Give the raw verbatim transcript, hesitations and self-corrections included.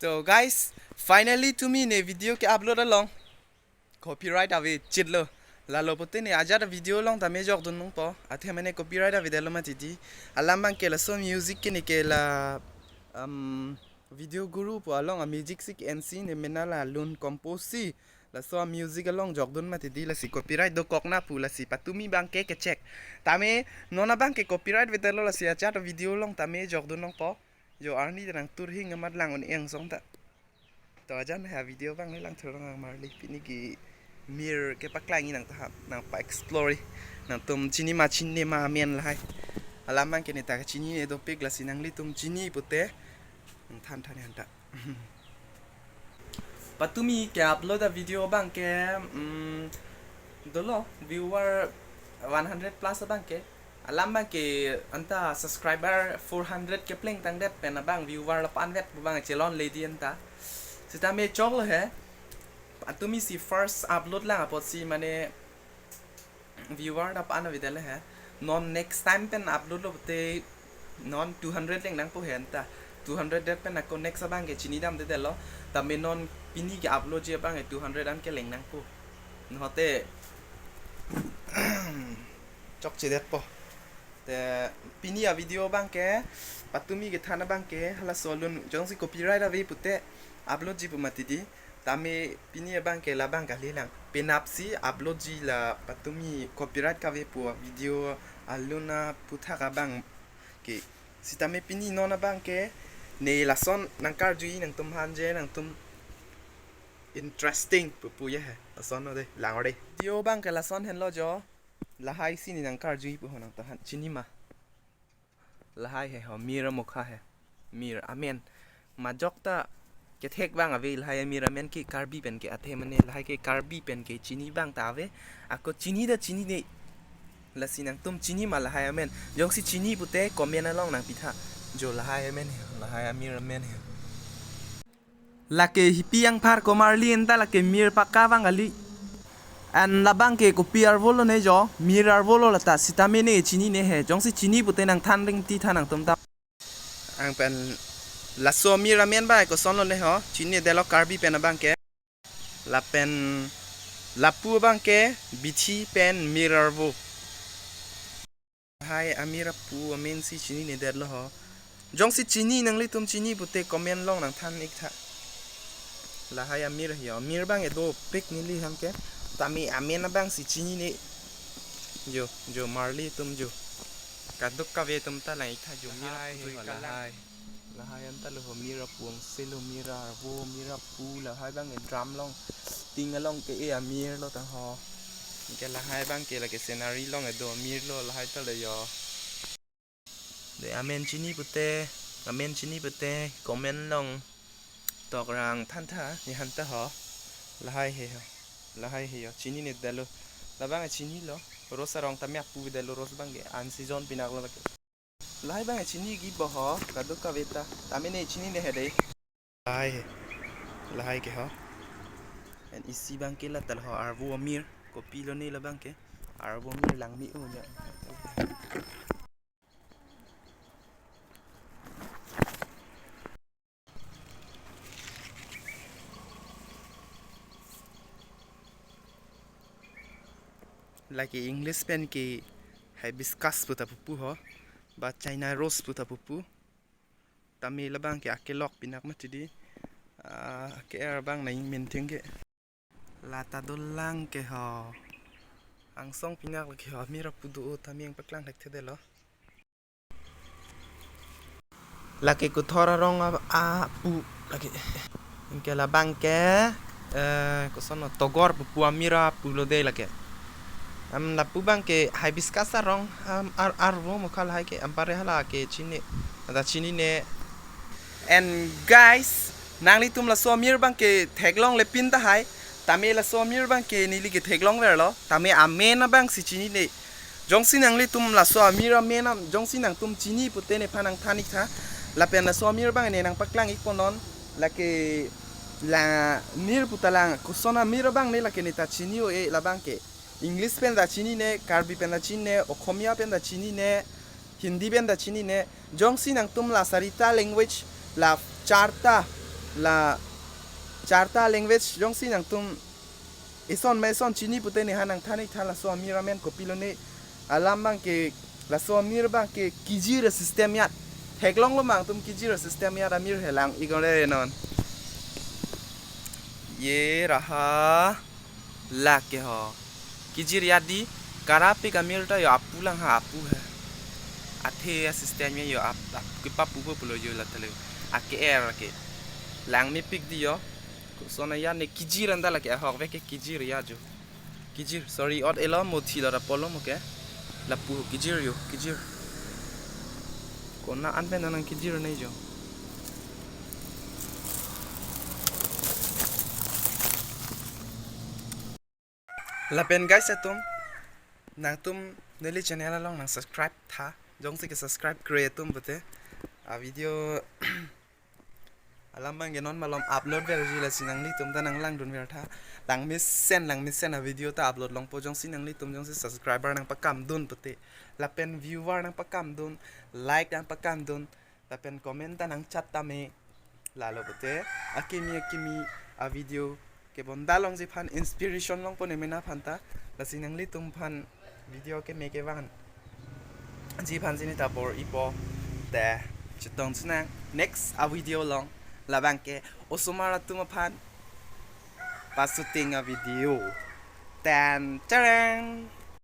So guys, finally tumi ne video ke-upload along copyright ave chitlo. Lalo pute ne ajat video along tame jokdun nangpo. Athe mane copyright avedetlo mati di. Alam abangke laso music ke ne ke la, um, video guru pu along a-music si ke-en si ne mena la lun compose si. Laso a-music along jokdun mati di, lasi copyright dokok na pu lasi patumi abangke ke-check. Tame non abangke copyright avedetlo, lasi ajat video along tame jokdun nangpo. Jo arni nangtur hing amat lang un eng song ta. To ajan ha video abang lang thurong ang marli pini ke mir kepaklang nang ta nang pa-explore. Nangtum chini ma chini ma amen lahai. Alam abangke ne ta chinine dopik, lasi nanglitum chini pute nangthan than han ta. Patumi ke-upload a-video abangke, mm, dolo viewer one hundred plus abangke. Alam abangke anta subscriber four hundred kepleng tangdet pen abang viewer lapu-an vet pu abang chelonle di anta. Sitame choklo he. Patumi si first upload lang apotsi mane viewer lapu-an avedetlo he. Non next time pen upload lo pute non two hundred leng nangpo he anta. Two hundred det pen ako next abangke chinidamdetlo. Tame non pini ke-upload ji abangke two hundred an keleng nangpo. Note chokchedetpo. Te pini a-video abangke patumi kethan abangke halaso alun, jongsi copyright ave pute upload ji pu mati di. Tame pini abangke labang kali lang. Penapsi upload ji la patumi copyright kave pu a-video alun aphuthak abangke. Sitame pini non abangke ne lason nangkarjui nangtum aphan je nangtum interesting pupu ye he. Lason no de lang ore. Video abangke lason henlo jo. Lahai si ne nangkarjui pu ho nangtum aphan chini ma. Lahai he ho, mir amokha he. Mir amen. Majok ta kethek abang ave lahai amir amen ke, Karbi pen ke athe mane lahai ke Karbi pen ke chini abang ta ave. Ako chini ta chinine. Lasi nangtum chini ma lahai amen. Jongsi chini pute comment along nangpitha. Jo lahai amen he, lahai amir amen he. Lake hipi angphar komarli anta lake mir pakka abang kali. An labangke kopi arvolo ne jo, mir arvolo lata, sitame ne chinine he, jongsi chini pute nangthan ring ti than nangtum ta. Ang pen laso mir amen abang kosonlo ne ho, chinidetlo Karbi pen abangke. Lapen lapu abangke bithi pen mir arvo. Lahai amir apu amen si chininedetlo ho. Jongsi chini nanglitum chini pute comment along nangthan iktha. Lahai amir he ho. Mir abang dopik neli aphan ke. Tame amen abang si chinine. Jo, jo marli atum jo. Kaduk kave atum ta lang iktha jo. Mir apu lahai. Lahai anta lo ho mir apu angse lo, mir arvo, mir apu, lahai abang drum along, ting along ke-e amir lo ta ho. Ke lahai abangke lake scenery along kedo amir lo lahai ta lo jo. De amen chini pute, amen chini pute comment along tok rang than tha, ne han ta ho. Lahai he ho. Lahai he ho. Chininedetlo. Labang chinilo. Rose arong tame apu avedetlo rose abangke. An season pinaklo lake. Lahai abang chiniji bo ho, kaduk kave ta. Tame ne chinine he de. Lahai he. Lahai ke ho. An isi abangke la ta lo ho, arvo amir. Kopilo ne labangke. Arvo amir lang me-o ne. Lake English pen ke hibiscus pu ta pupu ho, ba China rose pu ta pupu. Tame labangke akelok pinak mati di, ah, ke-er abang nang minting ke. Lata dolang ke ho. Angsong pinak lake ho, amir apu do-o tame nangpaklang thekthedetlo. Lake kuthor arong a, apu lake. Anke labangke, eh, kosonlo togor pupu amir apu lo de lake. Am lapu abangke hibiscus arong, am, ar, arvo mokha lahai ke, anpare hala ke chini, ada chinine. And guys, nanglitum laso amir abangke theklongle pin tahai. Tame laso amir abangke neli ke theklongverlo. Tame amen abang si chinine. Jongsi nanglitum laso amir amen am, jongsi nangtum chini pute nephan nangthan iktha. Lapen laso amir abang ne nangpaklang ikpo non. Lake la mir pu ta lang, koson amir abang ne lake ne ta chini o-e labangke. English pen ta chinine, Karbi pen ta chinine, Okhomia pen ta chinine, Hindi pen ta chinine. Jongsi nangtum la sarita language, la charta la charta language jongsi nangtum ison ma ison chini pute ne ha nangthan ik tha laso amir amen kopilo ne. Alam abang ke, laso amir abang ke kijir system ajat. Theklonglo ma nangtum kijir system ajat amir helang igore non. Ye raha lake ho. Kijir ajat di karapik amir ta yo apu lang ha apu he. Athe a system yo ap, ap, kepapu bo pulo yo la tele. Ake er ke. Langmepik di yo. Koson ajat ne kijir anta lake ahok vek ke kijir ajat jo. Kijir, sorry, ot elo mothi lo rapolo mo ke. Lapu kijir yo, kijir. Kona an pen nang kijir ne jo. Lapen guys atum, nangtum neli channel along nang subscribe tha. Jongsi ke subscribe kre atum pute a video alam abang ke non malom upload verji, lasi nanglitum ta nang langdun ver tha. Langmesen, langmesen a video ta upload longpo. Jongsi nanglitum jongsi subscriber nangpakamdun pute, lapen viewer nangpakamdun, like nangpakamdun, lapen comment ta nangchat tame. Lalo pute akimi akimi a video ke bonta longji aphan inspiration longpo ne mena aphan ta. Lasi nanglitum aphan video keme kevangji aphan si ne ta bor-ipo. Te chetongsi nang next a video along, labang ke osomar atum aphan pa shooting a video. Tan tarang.